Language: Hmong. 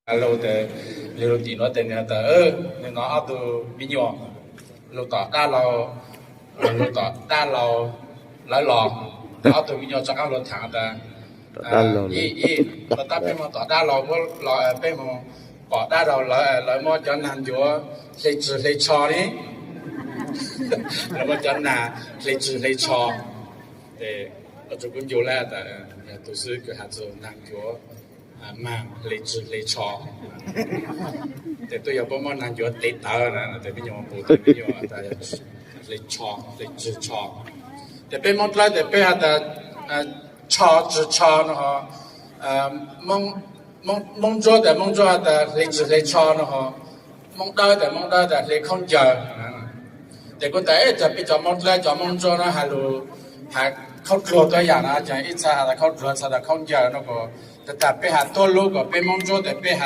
Lug tes, lug tim nuav tes nwg has tas, nwg nov ob tug me nyuam lug tom dab laug, lug tom dab laug lawv los. Tes ob tug me nyuam rov qaab lug thaam tas, ib, ib, puas tab peb moog tom dab laug, peb moog pom dab laug lawv, lawv muab cov naag ncuav hle tswg hle tsho ne. Lawv muab cov naag hle tswg hle tsho. Tes kuv ncu le tas, tug xwb kws has txug naag ncuav maag hle tswg hle tsho. Tes tuaj yog puab muab naag ncuav tev tawv na, tes peb nyuam pum tes peb nyuam tas hle tsho, hle tswg tsho. Tes peb Moob Dlawb tes peb has tas tsho tswg tsho no ho, Moob Ntsuab tes Moob Ntsuab has tas hle tswg hle tsho no ho, Moob Dawb tes Moob Dawb tas hle khaub ncaws. Tes kuv tas, ib txha peb cov Moob Dlawb cov Moob Ntsuab no has lug, has khaub dluag tuab yaam na, ces ib txha has tas khaub dluag, txha tas khaub ncaws no ko. Tes tas peb has tuab lub ko, peb Moob Ntsuab tes peb